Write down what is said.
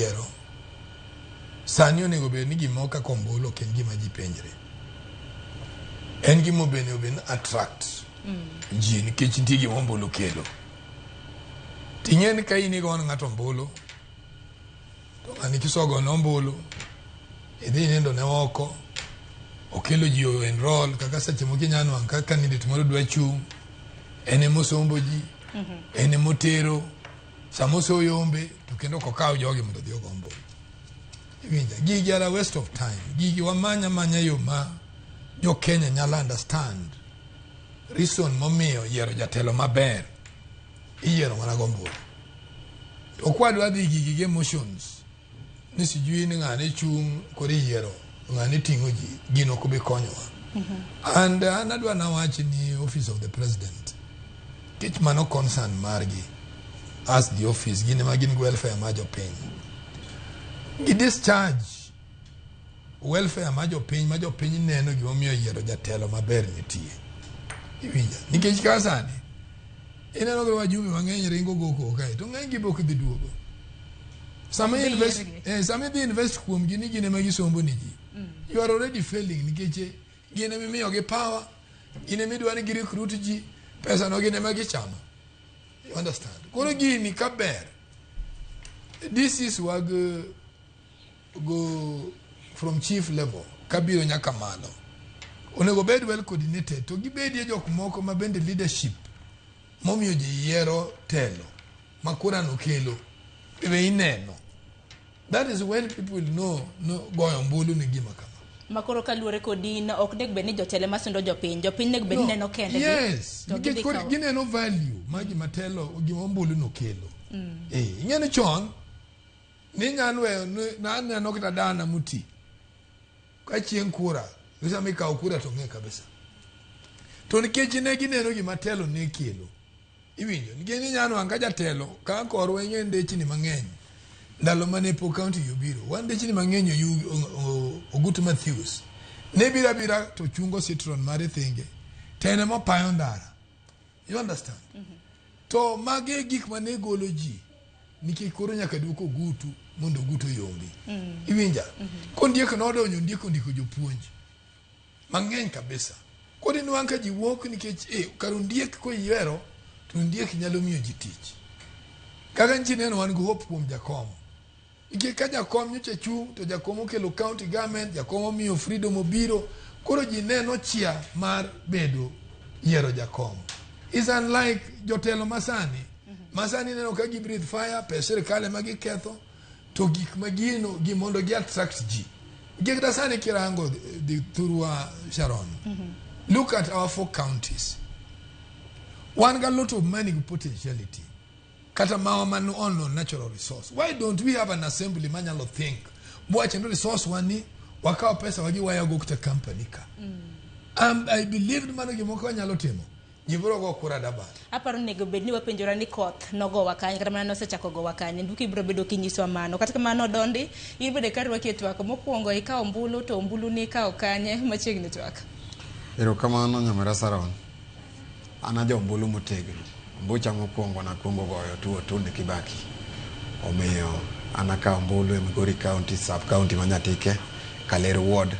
oseyiero sani onego bed ni gimoro kaka ombulu ok en gima ji penjre. En gima onego bed ni attract ji nikech nitie gima ombulu kelo. Ting'e ni ka in igone ng'ato ombulu to ng'ani kisegone ombulu idhi nindo ne oko okelo ji o enroll kaka seche moko inya nwang'o ka candidate moro dwa chung' en emosombo ji en emotero sama oseyombe to kendo ok okaw jogi mondo odhi ogo ombulu. Iwinja? Gigi are a waste of time. Gigi wamanya manya yo ma jo Kenya nyalo understand reason momiyo yiero jatelo maber iyiero mana go ombulu. To kwadwa dhi gigi gi emotions ni sijui ni ng'ane chung' koro iyiero ng'ane ting'o ji gino ok bi konyowa. And an adwa nawach ni office of the president nikech mano concern margi as the office gin ema gin gi welfare mar jopiny. Gi discharge welfare mar jopiny ma jopiny neno gimomiyo yiero jatelo maber nitie. Iwinja? Nikech ka sani ineno ga wajumbe mang'eny ringo go koko kae to ng'eny gi be ok dhi duogo. Sama Dhi invest, yiergi. sama idhi invest kuomgi ni gin ema gisombo ni ji. You are already failing nikech gin ema imiyogi power, gin ema idwa ni gi recruit ji, pesa no gin ema gichamo. You understand? Koro gini ka ber, DCs wag go from chief level kabiro nyaka malo onego bed well coordinated to gibedie jok moko ma bende leadership momiyo ji yiero telo ma kura no kelo be ineno that is when people will know no goyo ombulu ni gima kama. Makoro kaluwore kod in ok nego bed ni jotelo ema sundo jopiny, jopiny nego bed ni neno kendgi. Yes, to nikech gidhi koro gineno value ma gima telo gima ombulu no kelo. Ing'e ni chon ninyalo weyo naneno kata dana moti ka chieng' kura sama ikawo kura to ng'e kabisa. To nikech ne gineno gima telo ne kelo. Iwinjo? Nikech ninyalo nwang'o ka jatelo ka korwa ing'e ndechni mang'eny ndalo mane pok county obiro wan ndechni mang'eny Ogutu Matthews ne biro abira to chungo Citroen mare thenge to en ema opayo ndara. You understand? To magi e gik mane golo ji nikech koro nyaka duok Ogutu mondo Ogutu oyombi. Iwinja? Kondiek nodonjo Ondiek ondiko jopuonj mang'eny kabisa. Koro inwang' ka ji wuok nikech kar Ondiek koyiero to Ondiek nyalo miyo ji tich. Kaka nchi neno wan gi hope kuom jakom. Nikech ka jakom nyocha chung' to jakom okelo county government, jakom omiyo freedom obiro, koro ji neno chia mar bedo yiero jakom. Is unlike jotelo masani. Masani ineno ka gi breathe fire, pes sirikal ema giketho, to gik ma gino gi mondo gi attract ji. Nikech kata sani kirango the thurwa Sharon, look at our four counties. Wan ga lot of money gi potentiality. Kata mawa man on natural resource. Why don't we have an assembly manyalo think? Bwache ni resource wani wakaw pesa wagiwaya go kata company ka. I believe ni mano gimoko wanyalo timo. Ji biro go kura dabal. Aparo ni onego bed ni wapenjora ni koth nogowa kanye kata mana nosechako gowa kanye. Nduki biro bedo kinyiswa mano. Kata kamano Dondi, in bende ka rwaki e twak mokwongo ikawo ombulu to ombulu ni ikawo kanye machiegni twak. Erokamano nyamera Saron. An aja ombulu motegno. Ombucha mokwongo nakwongo goyo tuo Tune Kibaki. Omiyo an akawo ombulu e Migori County, sub county ma Nyatike, Kaler Ward.